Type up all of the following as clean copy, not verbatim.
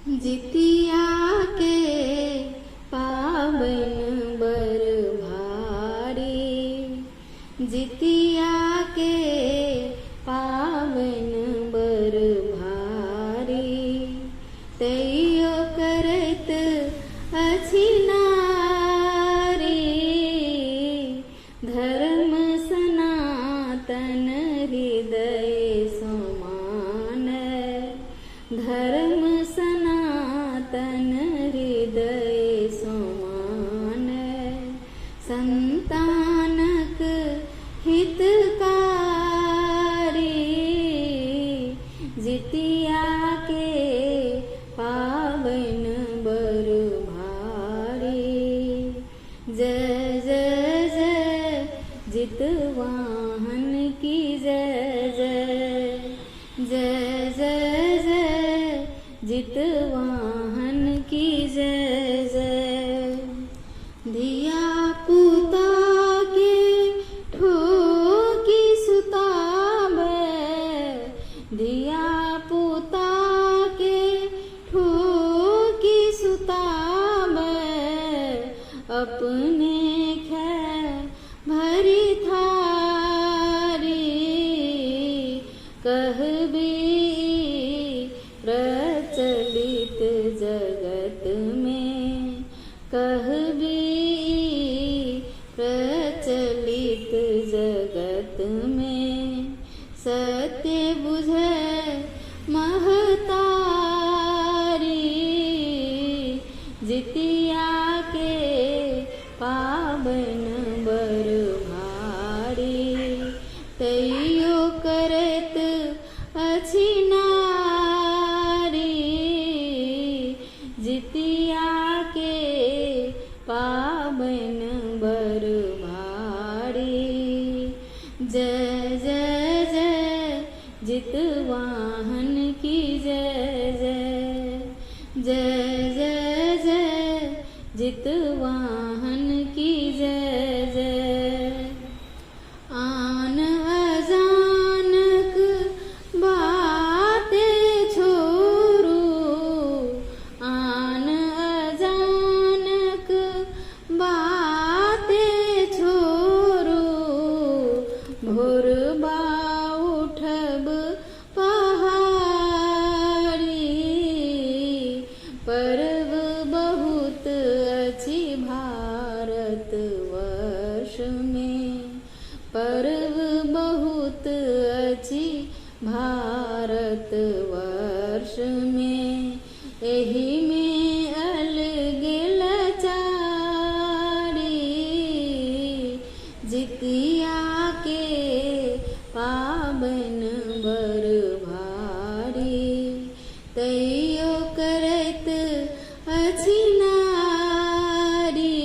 जितिया के पाबनि बड़ भारी, जितिया के पाबनि बड़ भारी, तैयो करैत अछि नारी, धर्म सनातन हृदय समान, धर्म सनातन हृदय समान, संतानक हितकारी, जितिया के पाबनि बड़ भारी। जय जय जय जितवाहन की जय जय, जय जय जय जितवाहन की जय जय। धिया पुता के ठोकी सुताबै, धिया पुता के ठोकी सुताबै, अपने खाय भरी थारी, कहबी प्रचलित जगत में, कहबी प्रचलित जगत में, सत्य बुझै महतारी, जितिया के पाबनि बड़ भारी, तैयो करैत अछि नारी, जितिया के पाबनि बड़ भारी। जय जय जय जितवाहन की जय जय, जय जय जय जितवाहन की जय जय। आन अजानक बाते छोड़ू, आन अजानक बाते छोड़ू, भोरबा उठब पहाड़ी, पर्व बहुत अछि भारत वर्ष में, पर्व बहुत अछि भारत वर्ष में, एहि में अलग लाचारी, जितिया के पाबनि बड़ भारी, तैयो करैत अछि नारी,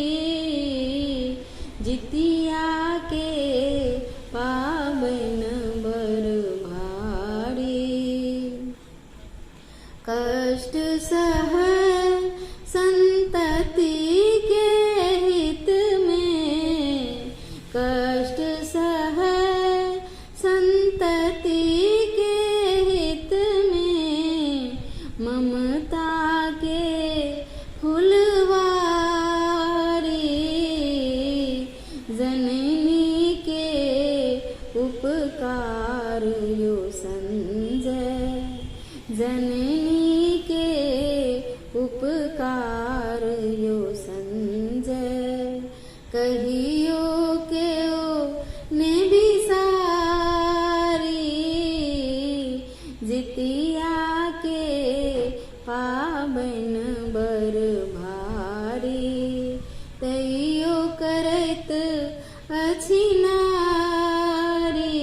जितिया के पाबनि बड़ भारी। कष्ट सह संतति के हित में, कष्ट सह संतति के हित में, ममता के फुलवारी, जननी के उपकार यो संजय, जननी के उपकार यो संजय, कहियो केओ ने बिसारी, जितिया के पाबनि बड़ भारी, तैयो करैत अछि नारी,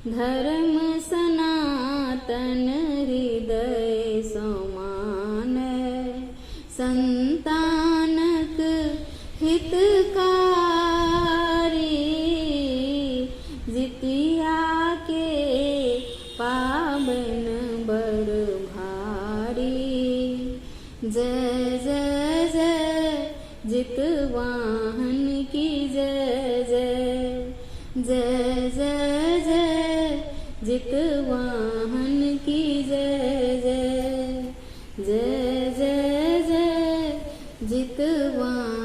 धर्म सनातन हृदय समान, संतानक हितकारी, जितिया के पाबनि बड़ भारी। जय जय जय जितवाहन की जय जय, जय जय जय जितवाहन की जय जय। जय जय जय जितवाहन।